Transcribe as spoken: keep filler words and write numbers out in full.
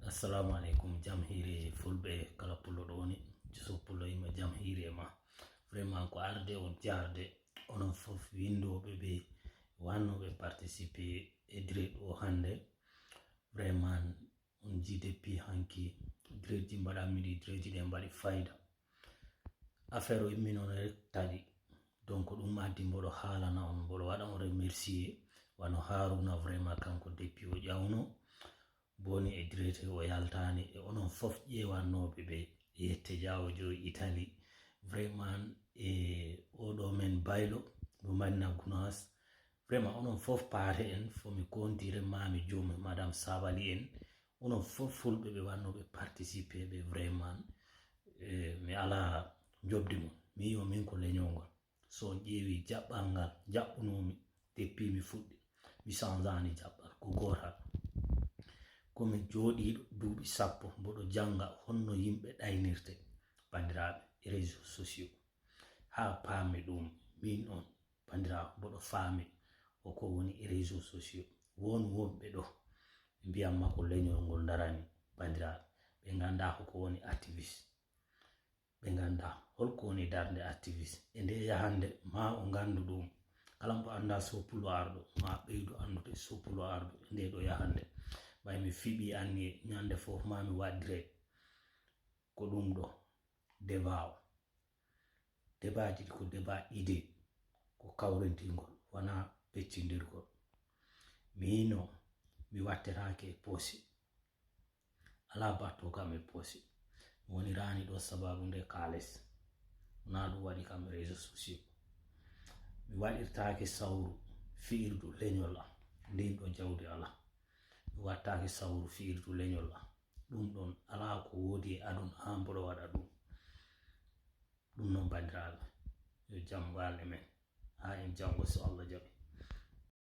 Assalamu aleykum, jam hiiri e fulɓe kala pullo ɗo woni. Joso pullo yimɓe, jam hiiri e ma. Vraiment ko arde on jaarde onon fof winndooɓe ɓe wannooɓe participer e direct o hannde. Vraiment on jii depuis hanki direct ji mbaɗanmi ɗi, direct ji ɗe mbaɗi fayda. Affaire o immi noon rek taƴi. Donc ɗum addi mboɗo haalana on, mboɗo waɗa on remercier. Wano Haruna vraiment kanko depuis o ƴawno boni e direct o yaltani e onon fof ƴeewannooɓe ɓe yette Jaawo Joy Italie. Vraiment e oɗo men Baylo mo Madina Gunaas. Vraiment onon fof paate en, fo mi kontire mami joom madame Sabali en. Onon fof fulɓe ɓe wannooɓe participer ɓe vraiment. Eh, mi alaa njoɓdi mon. Mi yiyo min ko leñol ngol. So on ƴeewi jaɓɓal ngal jaɓɓunoomi depuis mi fuɗɗi, mi changeani jaɓɓal. Ko gootal. Ko mi jooɗiiɗo duuɓi sappo, mboɗo jannga honno yimɓe ɗaynirte, banndiraaɓe, e réseaux sociaux. Haa paami ɗum, min on, banndiraaɓe, mboɗo faami ko ko woni e réseaux sociaux. Won wonɓe ɗo, ɓe mbiyan ma ko leñol ngol darani, banndiraaɓe. Ɓe nganndaa ko ko woni activiste. Ɓe nganndaa holko woni darnde activiste. E nde yahannde, ma o nganndu ɗum. Kala mbo anndaa Sopullo Arɗo, ma ɓeydu anndude Sopullo Arɗo e nde ɗo yahannde. Ɓay mi fiɓi anniye, ñande fof ma mi waɗ direct. Ko ɗum ɗo, débat o. Débat ji ɗi ko débat idée, ko kawrintingol, wonaa peccindirgol. Miino, mi wattetaake e poosi. Alaa batto kam e poosi. Mi woniraani ɗo sababu nde kaalis. Wonaa ɗum waɗi kam e réseaux sociaux. Mi waɗirtaake sawru fi'irdu leñol am. Ndin ɗo jawdi alaa. Mi wattaake sawru fi'irdu leñol am. Ɗum ɗon alaa ko woodi e aduna haa mboɗo waɗa ɗum. Ɗum noon, banndiraaɓe, yo jam waal e men. Haa en janngo, so Allah jaɓi.